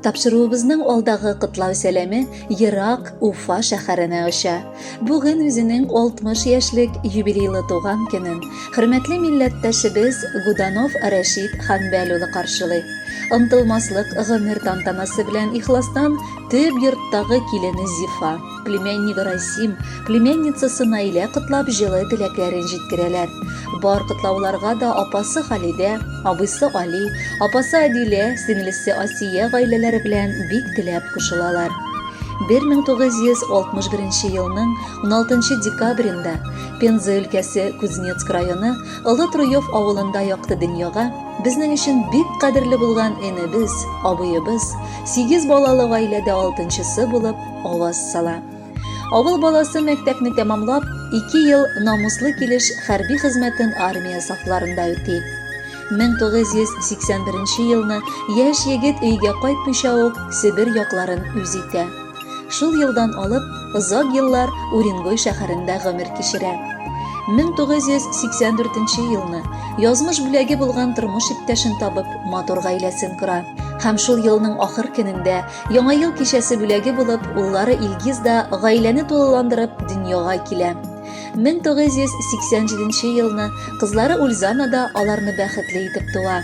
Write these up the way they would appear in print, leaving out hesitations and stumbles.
Тапшыруыбызның алдагы котлау сәламе ерак Уфа шәһәренә оча. Бүген үзенең 60 яшьлек юбилейлы туган көнен хөрмәтле милләттәшебез Гуданов Рәшит Ханбәл улы каршылый. Онтылмаслык гомер тантанасы белән ихластан төп йорттагы килене Зифа, племяннигы Расим, племянницасы Наилә котлап җылы теләкләрен җиткерәләр. Бар котлауларга да апасы Халидә, абыйсы Али, апасы Әдилә, сеңлесе Асия гаиләләре белән бик теләп кушылалар. 1961 елның 16 декабрендә Пенза өлкәсе Кузнецк районы Олы Труев авылында якты дөньяга безнең өчен бик кадерле булган энебез, абыебыз, сигез балалы гаиләдә алтынчысы булып аваз сала. Авыл баласы мәктәпне тәмамлап, ике ел намуслы килеш хәрби хезмәтен армия сафларында үти. 1981 елны яшь егет өйгә кайтмыйча ук Себер якларын үз итә. Шул елдан алып, озак еллар Уренгой шәһәрендә гомер кичерә. 1984 елны язмыш бүләге булган тормыш иптәшен табып, матур гаиләсен кора. Һәм шул елның ахыр көнендә Яңа ел кичәсе бүләге булып, уллары Илгиз да гаиләне тулыландырып дөньяга килә. 1987 елны кызлары Ульзана да аларны бәхетле итеп туа.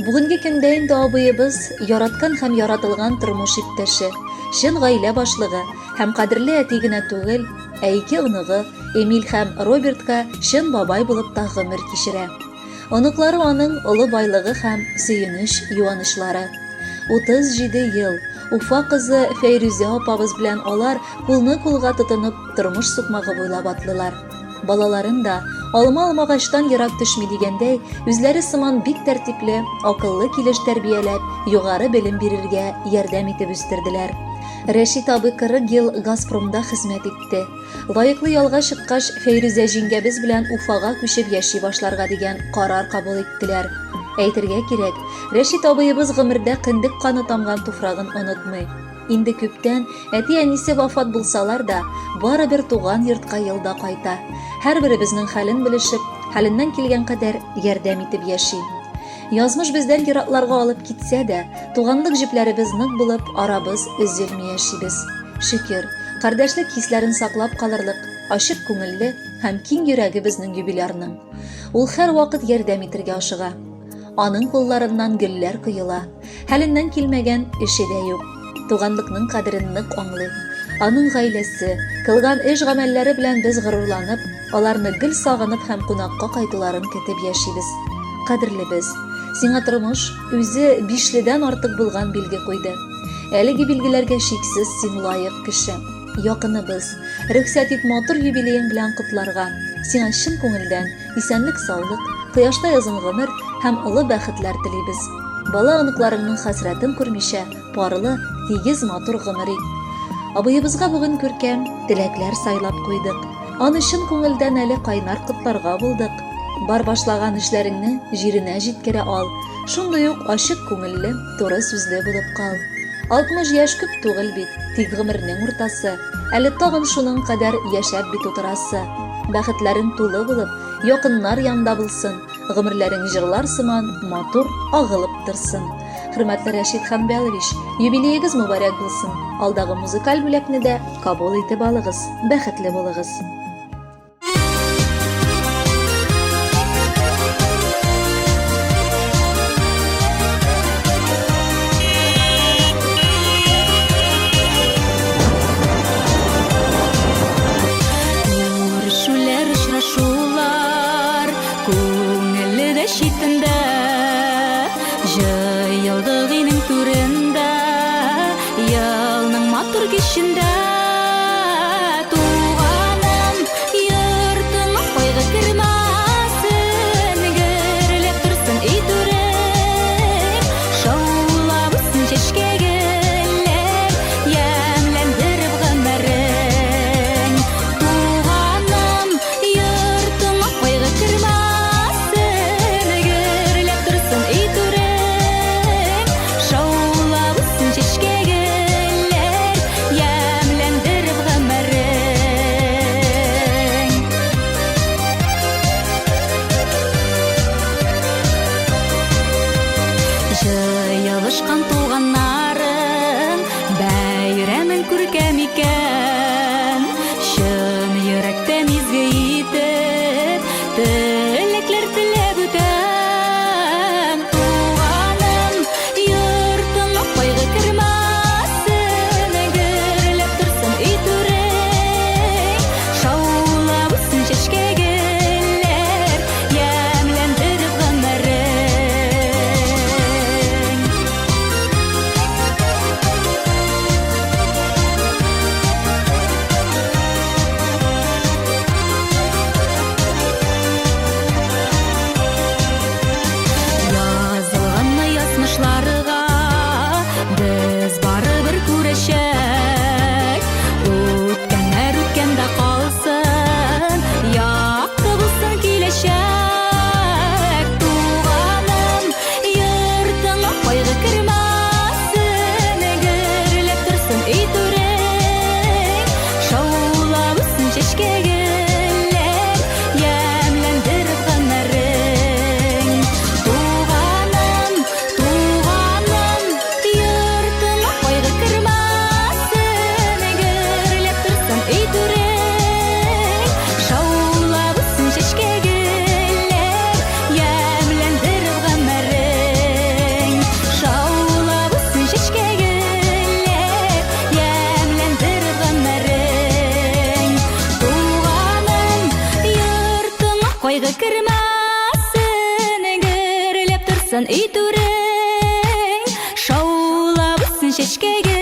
Бүгенге көндә инде абыебыз яраткан һәм яратылган тормыш иптәше, чын гаилә башлыгы һәм кадерле әти генә түгел, ә ике оныгы Эмиль һәм Робертка чын бабай булып та гомер кичерә. Оныклары аның олы байлыгы һәм сөенеч-юанычлары. 37 ел Уфа кызы Фәйрүзә апабыз белән алар кулны кулга тотынып тормыш сукмагы буйлап атлыйлар. Балаларын да, алма алмагачтан ерак төшми дигәндәй, үзләре сыман бик тәртипле, акыллы килеш тәрбияләп, югары белем бирергә ярдәм итеп үстерделәр. Рәшит абый 40 ел Газпромда хезмәт итте. Лаеклы ялга чыккач, Фәйрүзә җиңгәбез белән Уфага күчеп яши башларга дигән карар кабул иттеләр. Әйтергә кирәк, Рәшит абыебыз гомердә кендек каны тамган туфрагын онытмый. Инде күптән әти-әнисе вафат булсалар да, барыбер туган йортка елда кайта. Һәрберебезнең хәлен белешеп, хәленнән килгән кадәр ярдәм итеп яши. Язмыш бездән еракларга алып китсә дә, туганлык җепләребез нык булып, арабыз өзелми яшибез. Шөкер, кардәшлек хисләрен саклап калырлык, ачык күңелле һәм киң йөрәге безнең юбилярның. Ул һәрвакыт ярдәм итергә ашыга. Аның кулларыннан гөлләр коела. Хәленнән килмәгән эше дә юк. Туганлыкның кадерен нык аңлый. Аның гаиләсе, кылган эш-гамәлләре белән без горурланып, аларны гел сагынып һәм кунакка кайтуларын көтеп яшибез. Кадерлебез, сиңа тормыш үзе бишледән артык булган билге куйды. Әлеге билгеләргә шиксез син лаек кеше. Якыныбыз, рөхсәт ит матур юбилеең белән котларга. Сиңа чын күңелдән Исәнлек-саулык, кояштай озын гомер һәм олы бәхетләр телибез. Бала-оныкларыңның хәсрәтен күрмичә, парлы, тигез матур гомер ит. Абыебызга бүген күркәм теләкләр сайлап куйдык. Аны чын күңелдән әле кайнар котларга булдык. Бар башлаган эшләреңне җиренә җиткерә ал. Шундый ук ачык күңелле, туры сүзле булып кал. 60 яшь күп түгел бит, тик гомернең уртасы. Әле тагын шуның кадәр яшәп бит утырасы. Бәхетләрең тулы булып, якыннар янда булсын, гомерләрең җырлар сыман матур агылып торсын. Хөрмәтле Рәшит Ханбәлович, юбилеегыз мөбарәк булсын. Алдагы музыкаль бүләкне дә кабул итеп алыгыз. Бәхетле булыгыз. Күрешүләр, очрашулар күңелле дә читендә. Җыелдык өйнең түрендә, елның матур кичендә. Туганым, йортыңа кайгы кермәсен, гөрләп торсын өй түрең, шаулап үссен чәчкә гөлләр, ямьләндереп гомерең. Туганым, йортыңа кайгы кермәсен, гөрләп торсын өй түрең, шаулап үссен чәчкә гөлләр, ямьләндереп. кайгы кермәсен, гөрләп торсын өй түрең, шаулап үссен чәчкәгең.